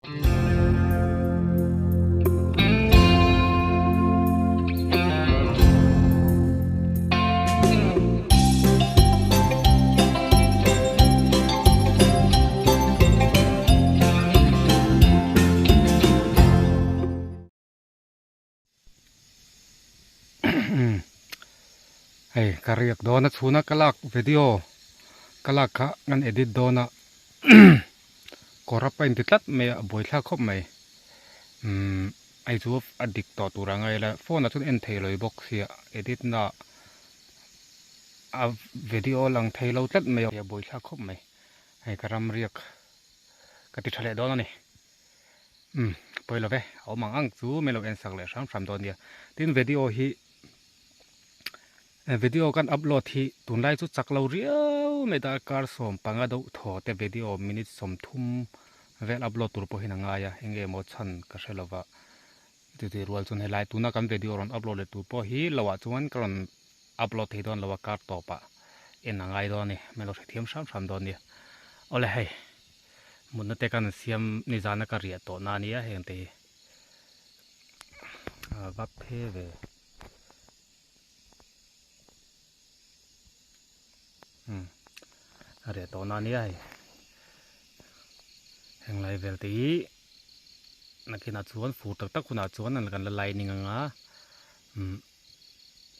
Hei ka riak dawn a chhuna ka lak video ka lak kha kan edit dawn a kawr a paint ti tlat mai a buaithlak khawp mai umm hei chu a dik tawh tur ang a ila phone ah chuan en thei lo bawk sia edit na a video lang thei lo tlat mai a buaithlak khawp mai hei ka ram riak ka ti tha leh dawn a ni. Umm pawi lo ve a awm ang ang chu min lo en sak leh hram hram dawn nia tin video hi video kan upload hi tunlai chu chak lo riau mai darkar 15 deuh thaw te video minute 30 vel upload tur pawhin a ngai a eng nge maw chhan ka hre lova chuti rual chuan helai tuna kan video rawn upload leh tur pawh hi lo ah chuan ka rawn upload thei dawn lo a kar tawp ah en a ngai dawn a ni min lo hrethiam hram hram dawn nia awle hei. Mutna te kan siam nizana ka riah tawh na ania heng te hi a va phe ve umm a riah tawh na ania hei heng lai vel te hi nakinah chuan fur tak tak hunah chuan an kan la lining anga umm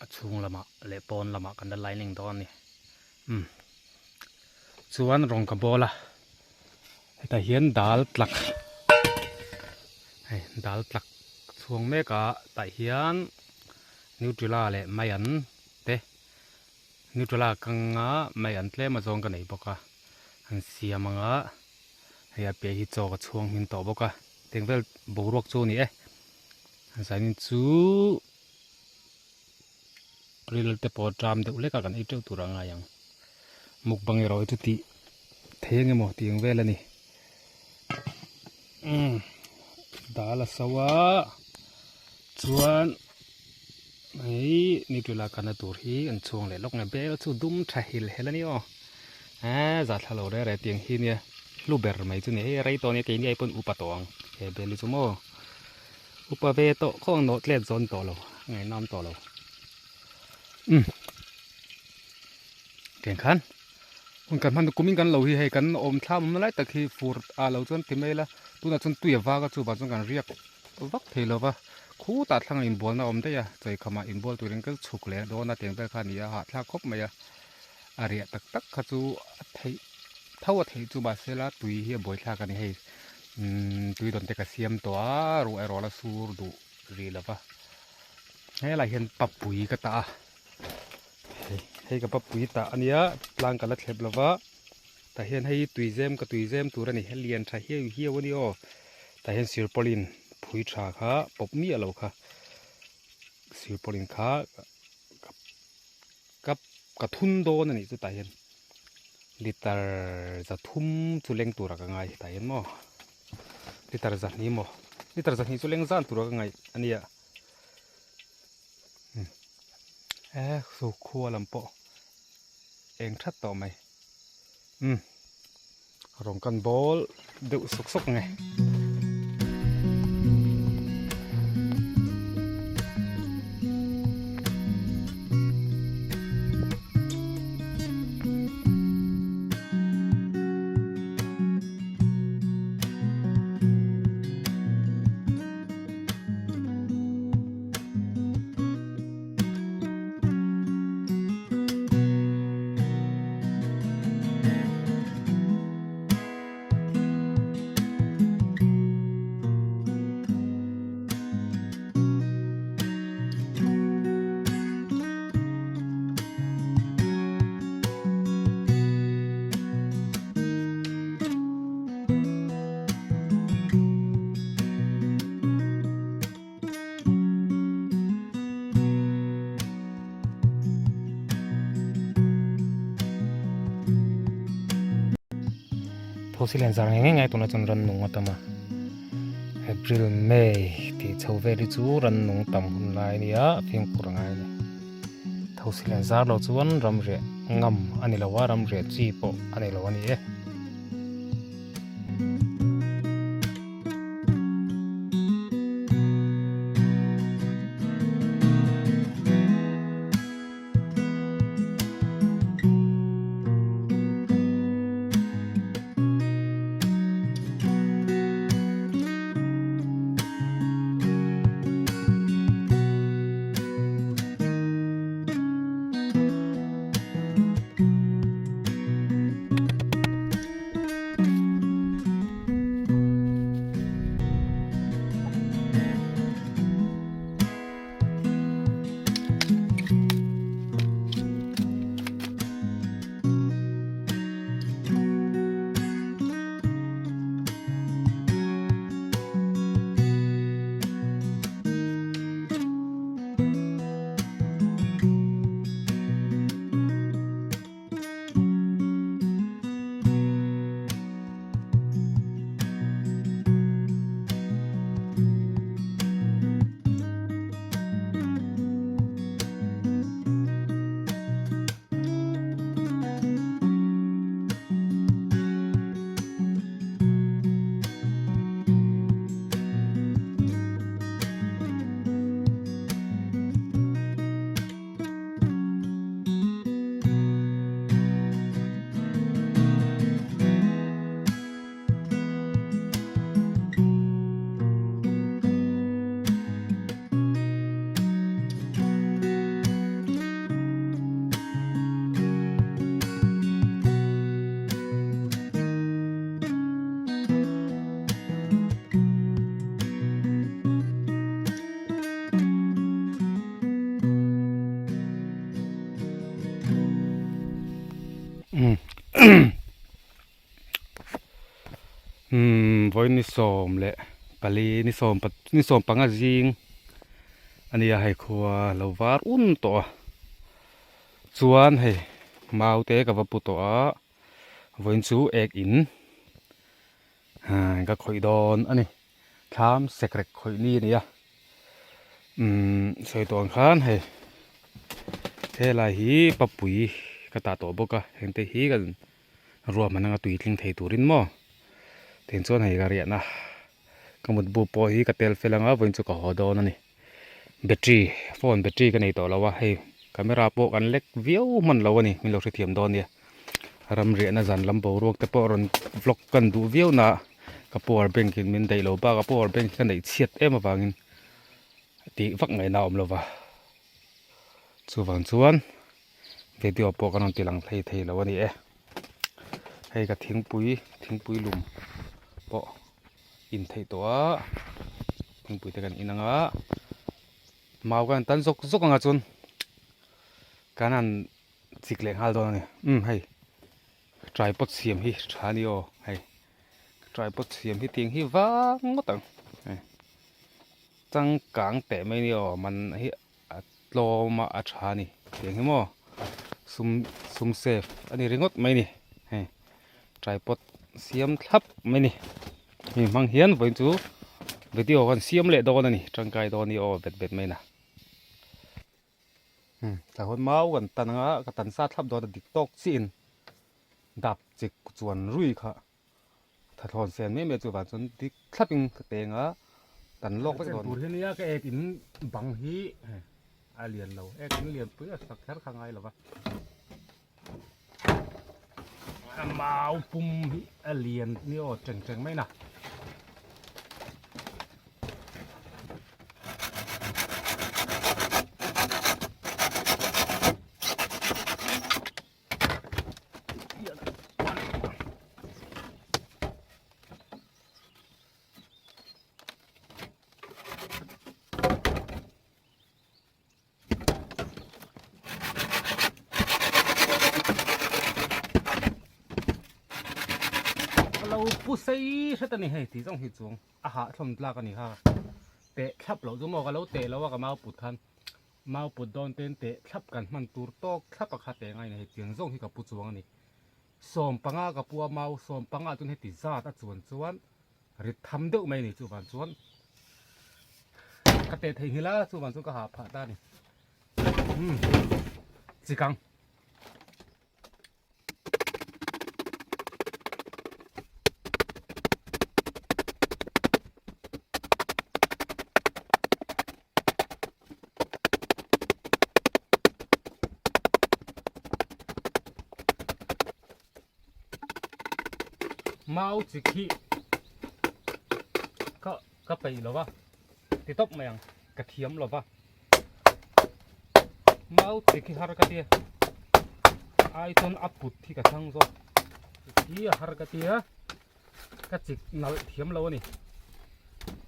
a chhung lamah leh pawn lamah kan la lining dawn a ni. Umm chuan rawng ka bawl a hetah hian dal tlak hei dal tlak chhuang mek a tah hian nutella leh mai an te nutella kanga mai an tlem a zawng ka nei bawk a an siam anga hei a piah hi chaw ka chhuang hmin tawh bawk a teng vel boruak chu a ni e zanin chu. Ril te pawh tram deuh hlek a kan ei teuh tur a ngai ang mukbang erawh hi chu tih thei ang emaw tih ang vel a ni umm dal a so a chuan hei ni tula kana tur hi an chhuang leh lawk nge bel chu dum tha hil hel a ni aw eee zah thla lo reh reh tiang hi nia hlu ber mai chu ni hei rei tawh a nia keini ai pawn upa tawh ang he bel hi chu maw. Upa ve tawh khawng nawh tlet zawn tawh lo ngaihnawm tawh lo umm tiang khan hun kan hman kumin kan lo hi hei kan awm thlam awm na lai tak hi fur ah lo chuan ti mai ila tunah chuan tui a vak a chuvang chuan kan riak vak thei lo va khutah thlangah inbualna a awm daih a chawikhamah inbual turin ka chhuk leh dawn a tiang vel kha a ni a hahthlak khawp mai a a riah tak tak kha chu a theih tho a theih chu mahse la tui hi a buaithlak a ni hei. Umm tui dawn te ka siam tawh a ruah erawh la sur duh rih lo va helai hian papui ka tah a hei hei ka papui tah a nia tlang ka la thlep lo va tah hian hei tui zem ka tui zem tur a ni hei lian tha hiau hiau a ni aw tah hian sirpawlin phui tha kha pawp miah lo kha sirpawlin kha ka ka thun dawn a nih chu tah hian liter za thum chu leng tura ka ngai tah hian maw liter za hnih maw liter za hnih chu leng zan tura ka ngaih a nia e chu khua lam pawh eng that tawh mai umm rawng kan bawl deuh sawk sawk nge. Thosi len zar ngei ngei tunah chuan rannung a tam a April May tih chho vel hi chu rannung tam hun lai a nia fimkhur a ngai a ni thosi len zar lo chuan ramriah ngam a ni lo a ramriah chi pawh a ni lo a ni e. Umm vawiin ni 14 ni sawm ni 15 zing a nia hei khua lo var un tawh a chuan hei mau te ka va pu tawh a vawiin chu ek in ka khawih dawn a ni thlam sekrek khawih ni a ni a umm sawi tawh ang khan hei helai hi papui ka tah tawh bawk a heng te hi kan Ruahman anga tui tling thei turin maw? Tin chuan hei ka riahna ka mutbu pawh hi ka tel fel anga vawiin chu ka haw dawn a ni. Battery phone battery ka nei tawh lo a hei camera pawh kan lek viau hman lo a ni min lo hrethiam dawn nia. Ram riahna zan lam boruak te pawh rawn vlog kan duh viau na ka power bank in min daih lo bakah power bank hi ka neih chhiat em avangin tih vak ngaihna a awm lo va chuvang chuan. Video pawh kan rawn ti lang thei thei lo a ni e. Hei ka thingpui thingpui lum pawh in theih tawh a thingpui te kan in ang a mau kan tan zawk zawk ang a chuan kan han chik leh nghal dawn a ni umm hei tripod siam hi tha a ni aw hei tripod siam hi tiang hi vang ngawt ang hei changkang teh mai a ni aw man hi. A tlawm a a tha a ni tiang hi maw sum sum save a ni ringawt mai a ni hei tripod siam thlap mai a ni hemi hmang hian vawiin chu video kan siam leh dawn a ni tangkai dawn a ni aw bet bet mai na umm tah huan mau kan tan anga ka tan sa thlap dawn a dik tawk chiah in dap chik chuan rui kha. Thathlawn sen mai mai chu vang chuan dik thlap in ka teng a, kan lawk vek dawn. Tur hi nia ka ek in bang hi a lian lo, ek in lian pui a sak kher kha ngai lo va. A mau pum hi a lian ni aw teng teng mai na. Lo pu sei hret a ni hei tih zawng hi chuang a hahthlawm tlak a ni kha teh thlap loh chu maw ka lo teh lo a ka mau put khan. Mau put dawn ten teh thlap kan hman tur tawk thlap a kha teh ngai ni hei tiang zawng hi ka pu chuang a ni. 15 ka pu a mau 15 ah chuan heti zat a chuan chuan rit tham deuh mai a ni chuvang chuan ka teh thei nghilh a chuvang chuan ka hah phah ta a ni. Umm chikang. Mau chi khi ka ka peih lo va ti tawp mai ang ka thiam lo va mau chi khi har ka tia ai chuan a put hi ka thlang zawk hi a har ka tia ka chik nalh thiam lo a ni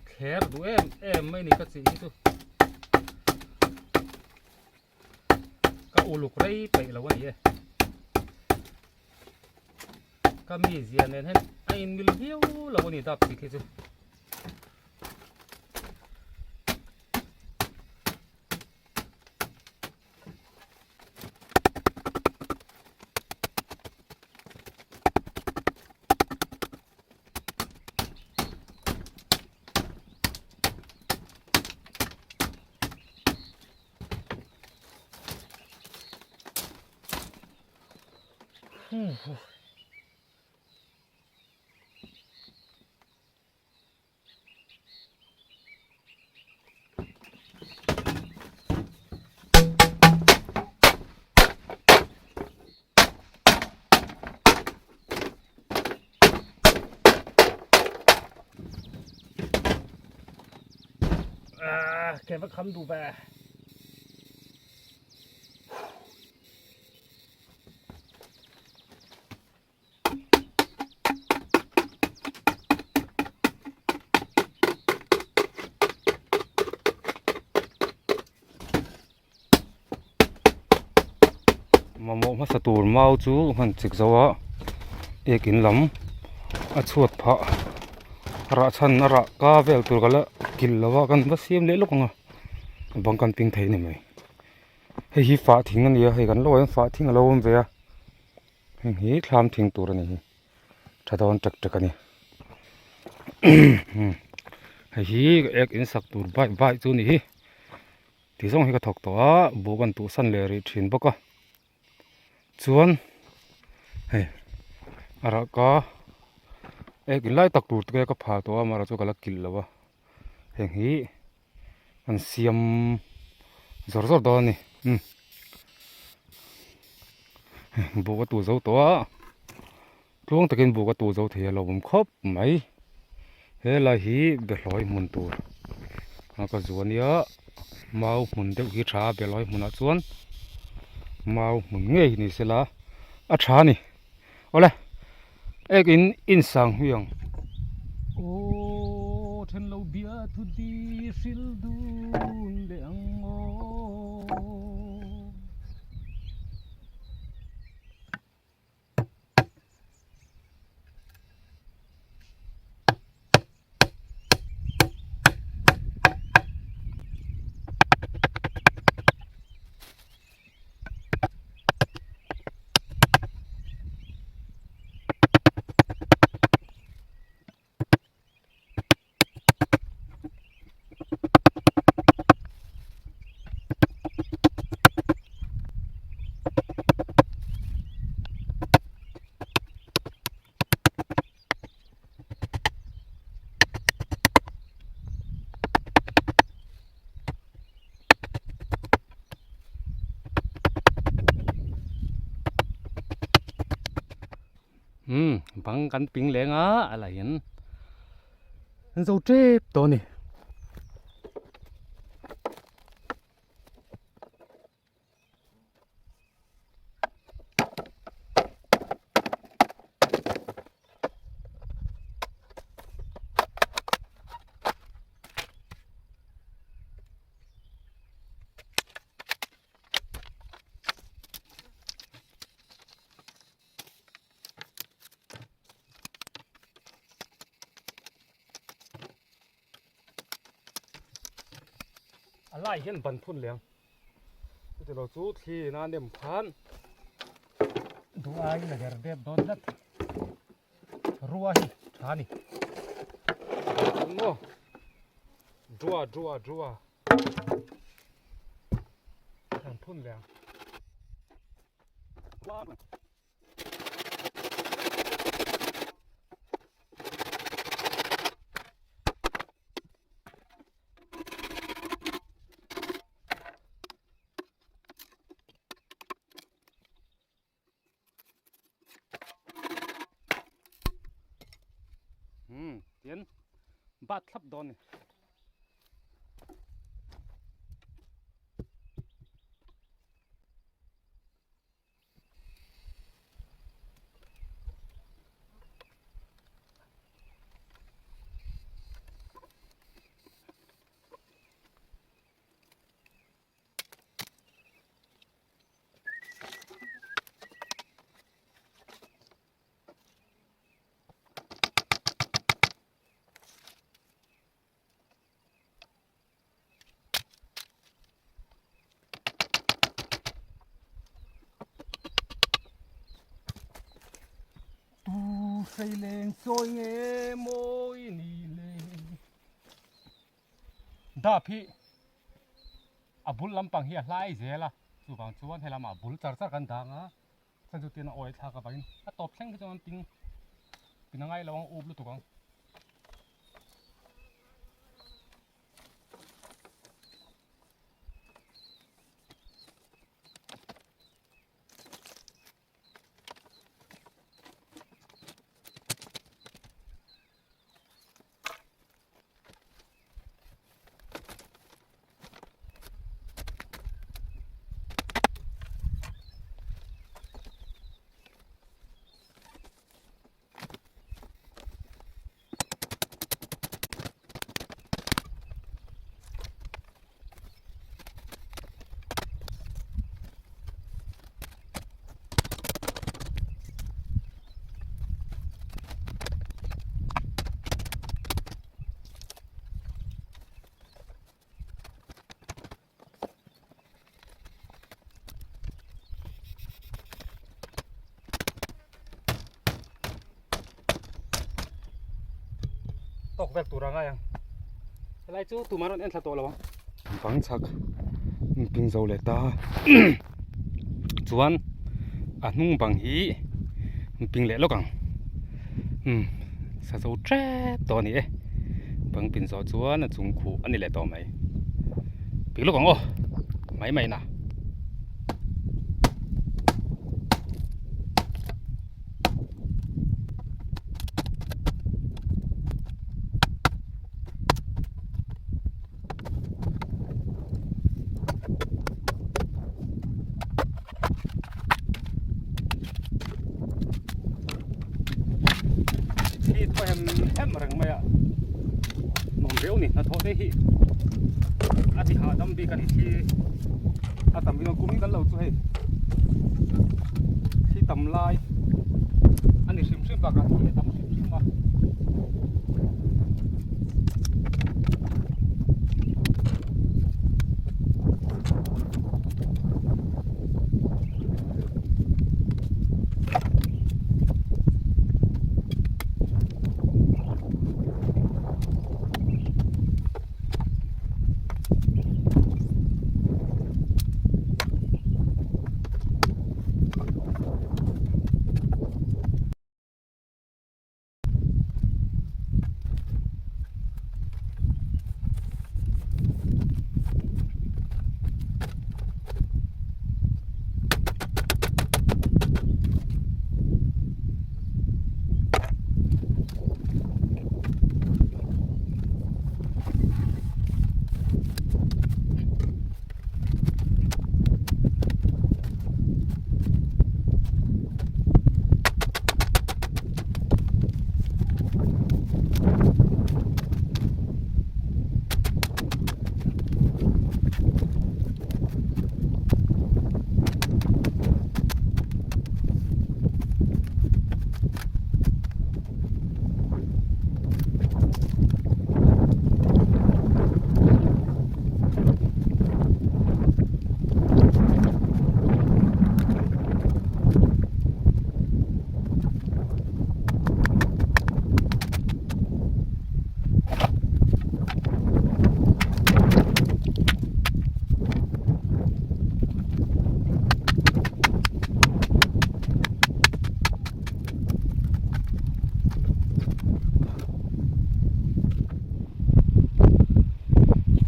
thler duh em em mai ni ka chih hi chu ka uluk rei peih lo a ni e ka mi zia nen hian a in mil viau lo a ni dap chik hi chu. Ah, ke va kham du ve. Mamawh hmasa tur mau chu han chik zo a ekin lam a chhuat phah. Rah chhan a rah ka vel tur ka la kilh lo a kan va siam leh lawk ang a bang kan ping thei a ni mai hei hi fah thing a ni a hei kan lo ah hian fah thing a lo awm ve a heng hi thlam thing tur a ni hi tha dawn tek tek a ni hei hi ek in sak tur bai bai chu a ni hi ti zawng hi ka thawk tawh a buh kan tuhsan leh rih thin bawk a. Chuan hei a rah ka ek in lai tak tur te ka phah tawh a amaherawhchu ka la kilh lo a heng hi an siam zawr zawr dawn a ni umm buh ka tuh zo tawh a tluang takin buh ka tuh zo thei a lo awm khawp mai helai hi behlawi hmun tur a ka zu ania mau hmun deuh hi tha a behlawi hmunah chuan mau hmun ngei ni sela a tha a ni awle ek in insang hui ang. Aw then lo bia thu di hril dun leh ang aw. Umm bang kan ping leng a a la in an zo tep tawh a ni. A lai hian ban phun leh ang chuti lo chu thli in a nem khan duh aiin a der dep dawn tlat rua hi tha a ni maw rua rua rua ban phun leh ang. Um tian bat thlap dawn ni. Tu hreileng chawi nge mawi ni le. Dap hi a bul lampang hi a hlai zel a, chuvang chuan helamah bul char char kan dang a, chuan chu tin a awi thlak avangin a tawp thleng hi chuan an ping pin a ngai lo ang up lutuk ang. tawk vel tur a ngai ang helai chu tumah rawn en thla tawh lo ang bang chhak ping zo leh ta chuan a hnung bang hi ping leh lawk ang umm sa zo tep tawh a ni e bang pin zawh chuan a chung khuh a ni leh tawh mai ping lawk ang aw mai mai na. Thli thaw hem hem reng mai a nuam viau a ni hnathawh te hi a ti hahdam bik a ni thli a tam hi kum in kan lo chu hei thli tam lai a ni hrim hrim bakah thli a tam hrim hrim a.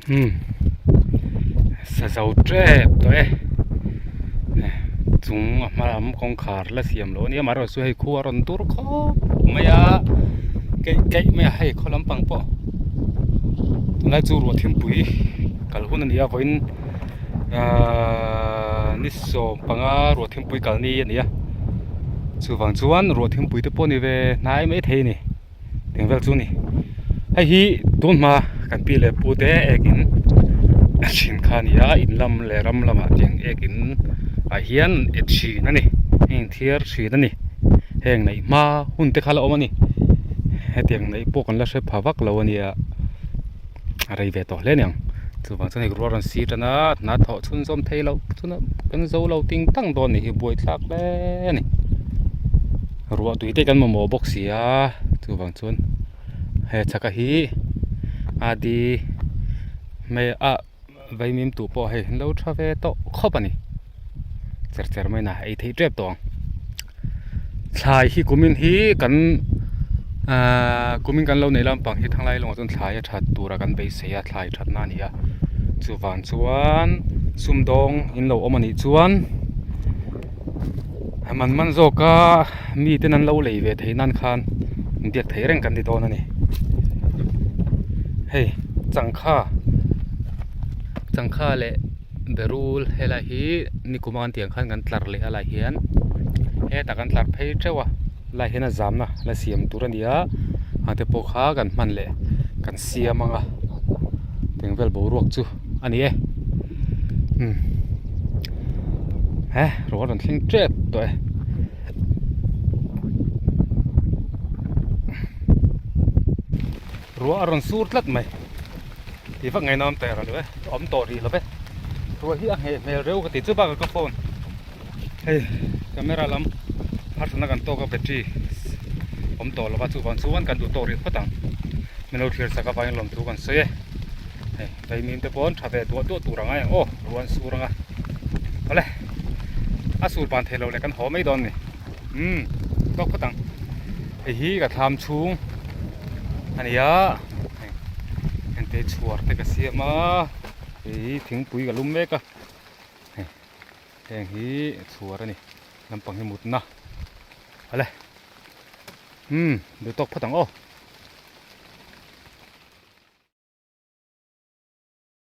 Umm sa zo tep tawh e chung a hma lam kawngkhar la siam loh a nia amaherawhchu chu hei khu a rawn dur khawp mai a keih keih mai a hei khaw lampang pawh tunlai chu ruah thingpui kal hun a ni a vawiin ahh ni 15 ruah thingpui kal ni a ni a chuvang chuan ruah thingpui te pawh a ni ve hnai maithei a ni. Eng vel chu a ni hei hi tun hma kan pi leh pu te ek in a thin kha a ni a in lam leh ram lamah tiang ek in ah hian e thin a ni heng thiar thin a ni heng neih hma hun te kha la awm a ni hetiang neih pawh kan la hre pha vak lo a nia a rei ve tawh hle a niang chuvang chuan hei rual rawn si tan a hna thawh chhunzawm thei loh chuna kan zo lo ting tang dawn a nih hi buaithlak hle a ni ruah tui te kan mamawh bawk si a chuvang chuan he chhaka hi adi hmel ah vaimim tuh pawh hei an lo tha ve tawh khawp a ni cher cher mai na ei theih tep tawh ang thlai hi kumin hi kan ahh kumin kan lo neih lampang hi thanglai lawngah chuan thlai a that tura kan beisei a thlai thatna a ni a chuvang chuan sumdawng in lo awm a nih chuan a man man zawk a miten an lo lei ve theih nan khan biak theih reng kan ni dawn a ni hei changkha changkha leh berul helai hi nikum a kan tih ang khan kan tlar leh a lai hian hetah kan tlar phei teuh a lai hian a zamna la siam tur a ni a a te pawh kha kan hman leh kan siam ang a eng vel boruak chu a ni e umm he ruah a rawn thleng tep tawh e. Ruah a rawn sur tlat mai tih vak ngaihna awm teh lo e awm tawh rih lo ve ruah hi a ngheh hmel reuh ka ti chu bakah ka phone hei camera lam harsatna kan tawk a battery awm tawh lo va chuvang chuan kan duh tawk rih phawt ang. Min lo thlir sak avangin lawmthu kan sawi e. Hei vaimim te pawn tha ve duah duah tur ang a eng aw ruan sur anga. Awle a sur ban theilo leh kan haw mai dawn ni. Umm tawk phawt ang. Hei hi ka thlam chhung a ni a. Hei hengte chhuar te ka siam a. Hei hi thingpui ka lum mek a. Hei heng hi chhuar a ni. Lampang hi mutna. Awle umm duh tawk phawt ang aw.